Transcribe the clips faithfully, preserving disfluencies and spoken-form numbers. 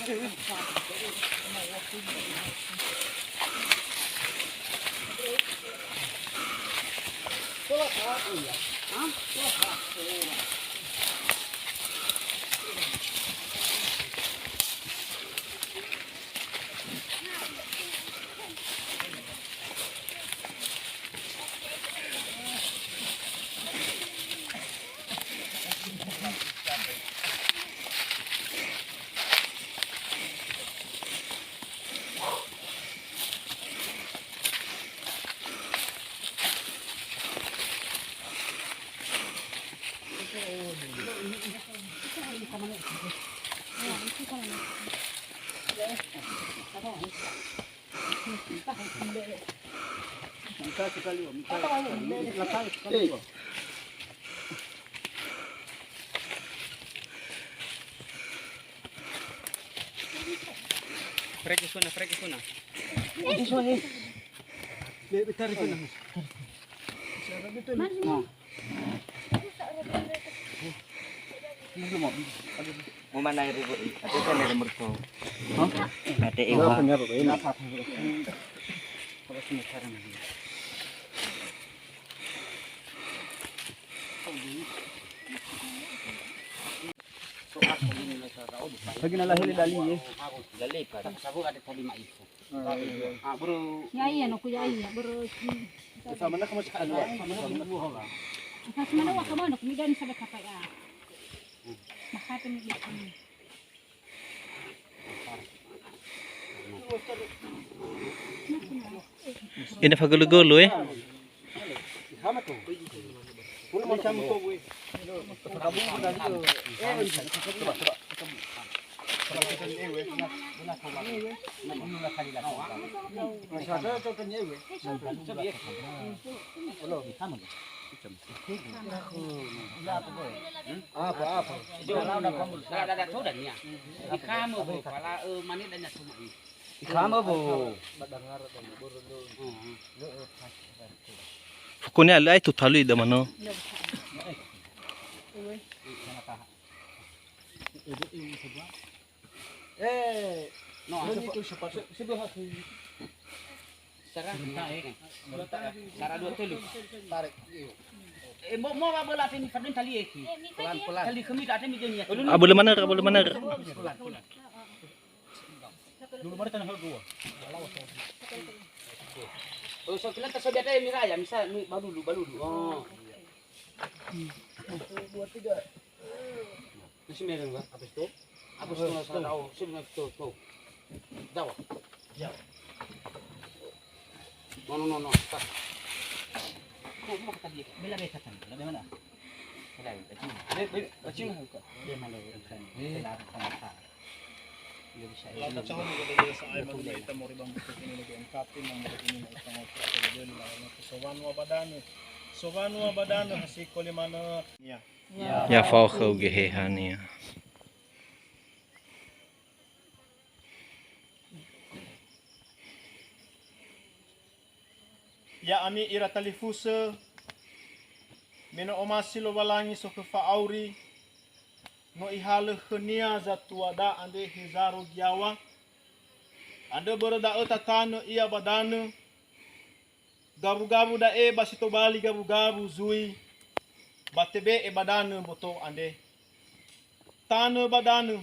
Freke suna, freke suna. Mo mana iri bu, ada kan ada mertua. Hah? Ada ewa. Apa? Lagi na lahele dali, ye. Lale, Pak. Sabu ada tali ma'ifu. Ah, bro. Ya, iya, no, ku ya, iya, bro. Sama nak kamu sekarang. Sama nak kamu hola. Pas mana wa kamu, no, ku midan sabe kapai, ah. Makata mi di sini. Ina fagulu-gulu, eh. Apa, apa? Ikamu, Bu, pala, eh, mani danya cuma ini. Ikamu, Bu. Pokoknya alai tu talu ida mano. Eh, no, itu sepatu. Sebelah. Sara. Sara dua telu. Tarik. Eh, mo, mo ba bola teni fadun tali eki. Pelan-pelan. Tali kami tak ada mi jenia. Abule mana, abule mana. Pelan-pelan. Dulu mari tanah dua. Oh, so kita tersedia ada yang miraya, misal mi balulu, balulu. Oh. Dua, tiga. Masih mereng, Pak? Habis itu? Habis itu, saya tahu. Sudah, tuh, tuh. Jawab. Jawab. No, no, no, no. Pas. Kok mau kata dia? Bela, bela, kata. Bela mana? Bela, bela. Bela, bela. Bela mana? Bela, bela. Bela, bela. Lata cahun ke desa ai malu ita mori bang buku ini lagi M K P, nomor ini mau tanggung jawab, bela, bela. Sowan wa badanu. Sowan wa badanu, hasiko lima ne. Ya. Ya fao khöu Geheha-Nia. Ya'ami ira talifusö, me no omasi Lowalangi sokhö fa'auri, no Ihalö khö-Nia zatuada andre hezaro giaŵa. Andrö börö da'ö tatanö Ia ba danö, gawugawu da'e ba si tobali gawugawu zui, ba tebe'e ba danö mboto andre. Tanö ba danö,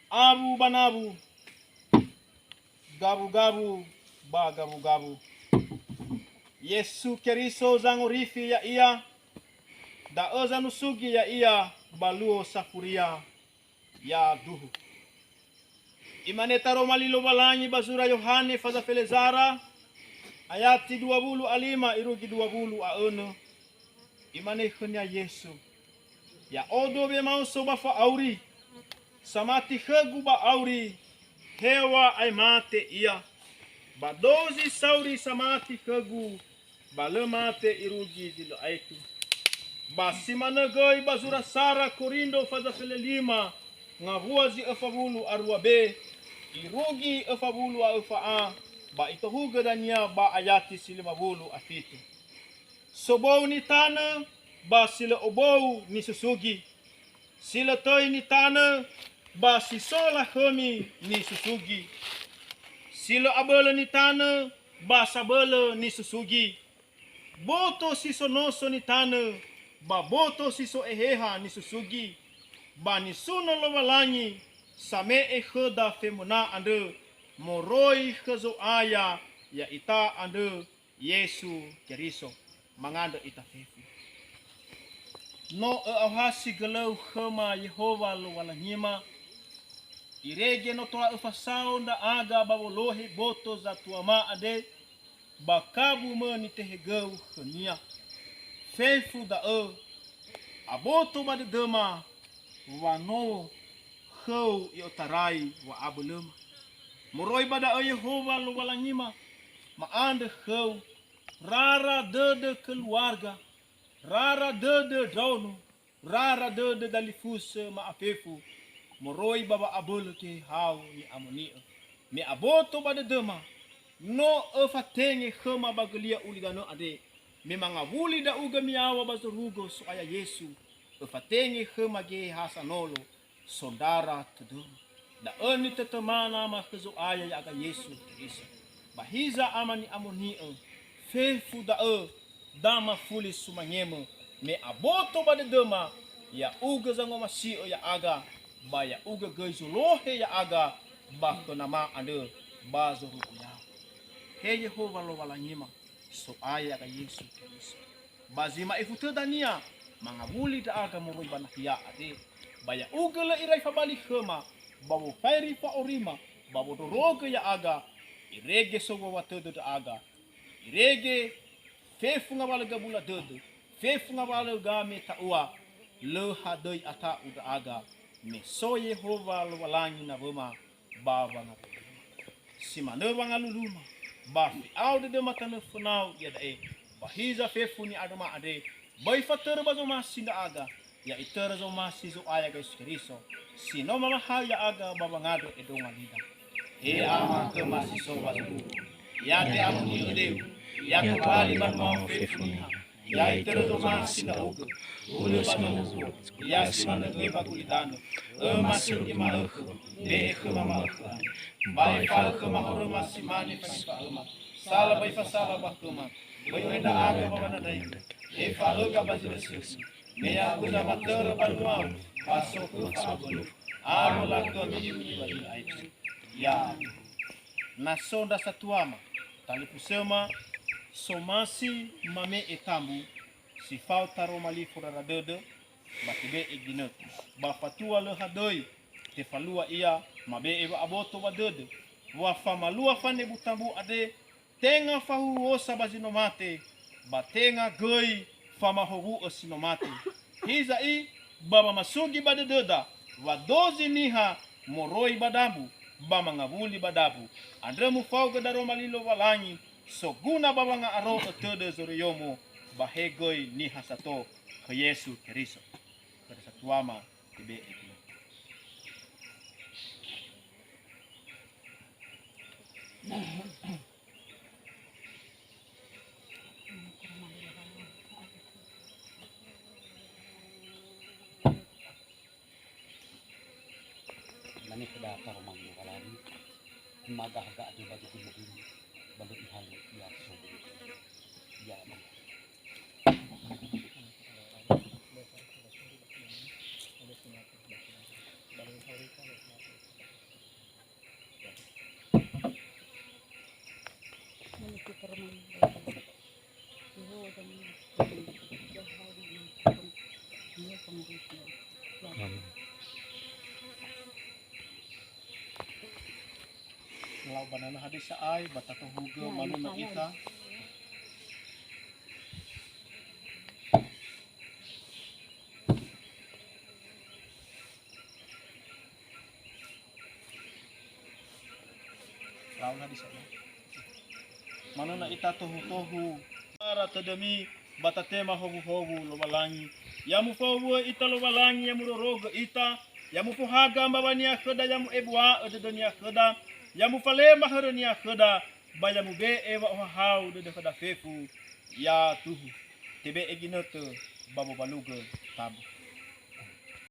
awu ba nawu, gawugawu ba gawugawu. Yesu Keriso zangorifi ya'ia, da'ö zanusugi ya'ia ba luo safuria. Yaduhu. Imane taroma li Lowalangi ba zura Yohane faza felezara, ayati dua wulu a lima irugi dua wulu a önö. Imane khönia Yesu, "Ya'odo wemaoso ba fa'auri. Samati khögu ba auri, heŵa'ae mate ia. Ba dozi sauri samati khögu, ba lö mate irugi zi lö aetu." Ba si manö göi ba zura sara Korindo faza felelima, ngawua zi öfa wulu a rua be, irugi öfa wulu a öfa a, ba itohugö dania ba ayati si lima wulu a fitu. Sobou nitanö, ba si lö obou nisusugi. Si lö töi nitanö, ba si so lakhömi nisusugi. Si lö abölö nitanö, ba sabölö nisusugi. Boto si so noso nitanö, ba boto si so eheha nisusugi. Ba nisuno Lowalangi same'e khöda femöna andrö moroi khö Zo'aya ya'ita andrö Yesu Keriso. Mangandrö ita fefu. No ö'aohasi gölöu khöma Yehowa Lowalangima, irege no tola öfasao ndra'aga ba wolohe boto zatuama andre, ba kabu mö nitehegöu khönia. Fefu da'ö, aboto ba dödöma wa no khöu i'otarai wa'abölöma. Moroi ba da'ö Yehowa Lowalangima, ma'andrö khöu, rara dödö keluarga, rara dödö ndraono, rara dödö dalifusö ma'afefu, moroi ba wa'abölö Geheha-U ni'amoni'ö. Me aboto ba dödöma, no öfatenge khöma ba gölia ulidanö andre, me mangawuli ndra'ugö miyaŵa ba zorugo So'aya Yesu, öfatenge khöma Geheha sanolo, sondrara tödöma. Da'ö nitötöma Nama khö Zo'aya ya'aga Yesu Keriso. Ba hiza Ama ni'amoni'ö, fefu da'ö, da mafuli sumangemö, me aboto ba dödöma, ya'ugö zangomasi'ö ya'aga, ba ya'ugö göi zolohe ya'aga ba khö Nama andrö ba zorugo yaŵa. He Yehowa Lowalangima, So'aya ya'aga Yesu Keriso. Ba zi ma'ifu tö dania, mangawuli ndra'aga moroi ba nahia andre. Ba ya'ugö lö irai fabali khöma, ba wofairi fa'orima, ba wondrorogö ya'aga, irege sowuawa tödö ndra'aga, irege fefu ngawalö gabula dödö, fefu ngawalö game ta'ua, lö hadöi ata'u ndra'aga, me so Yehowa Lowalangi nawöma ba wangaluluma. Si manö wangaluluma, ba fe'ao dödöma tanö fönau iada'e, ba hiza fefu ni'andröma andre, böi fatörö ba zomasi ndra'aga, ya'itörö zomasi Zo'aya Yesu Keriso, si no mamahaö ya'aga ba wangandrö endronga lida. He Ama khöma si so ba zorugo, ya te'amoni'ö döi-U, ya tobali ba nuau fefu niha, ya'itörö zomasi ndra'ugö, hulö ba nomogu, ya si manö göi ba gulidanö, öma sökhi ma'ökhö, be'e khöma ma'ökhö andre. Ba efa'ö khöma horöma si mane fa'efa'öma, sala ba ifasala ba khöma, böi öe ndra'aga ba wanandraigö, efa'öga ba zi lö sökhi, me ya'ugö zamatörö ba nuau, ba so khöu fa'abölö, awö lakhömi iuni ba zi lö aetu. Ya. Na so ndra satuama, talifusöma, somasi mame'e tambu, si fao taroma li fondrara dödö, ba tebe'e ginötö. Ba fatua lö hadöi tefalua ia, mabe'e wa'aboto ba dödö, wa famalua fanebu tambu andre, tenga fahuhuosa ba zi no mate, ba tenga göi famahowu'ö si no mate. Hiza'i, ba mamasugi ba dödöda, wa dozi niha moroi ba dambu, ba mangawuli ba dambu. Andrö mufaogö daroma li Lowalangi, soguna ba wanga'aro'ö tödö zoroiyomo, ba he göi niha sato khö Yesu Keriso. Khöda satuama, tebe'e ginötö. Mane khöda taroma li Lowalangi, magahga ate ba duhu-duhu, ba lö ihalö ia sobu. Ya, Bang. Amin. Lau ba nana hadesa ai, ba tatohugö manuna ita. Launa di sana. Manuna ita tohu-tohu. Ara tödömi ba tatema howu-howu Lowalangi. Ya mufowu'ö ita Lowalangi, ya murorogö ita, ya mufohaga mbawa-Nia khöda, ya mu'ebua'ö dödö-Nia khöda, ya mufalema hörö-Nia khöda, ba ya mube'e wa'ohahau dödö khöda fefu, ya tuhu. Tebe'e ginötö ba mobalugö tambu.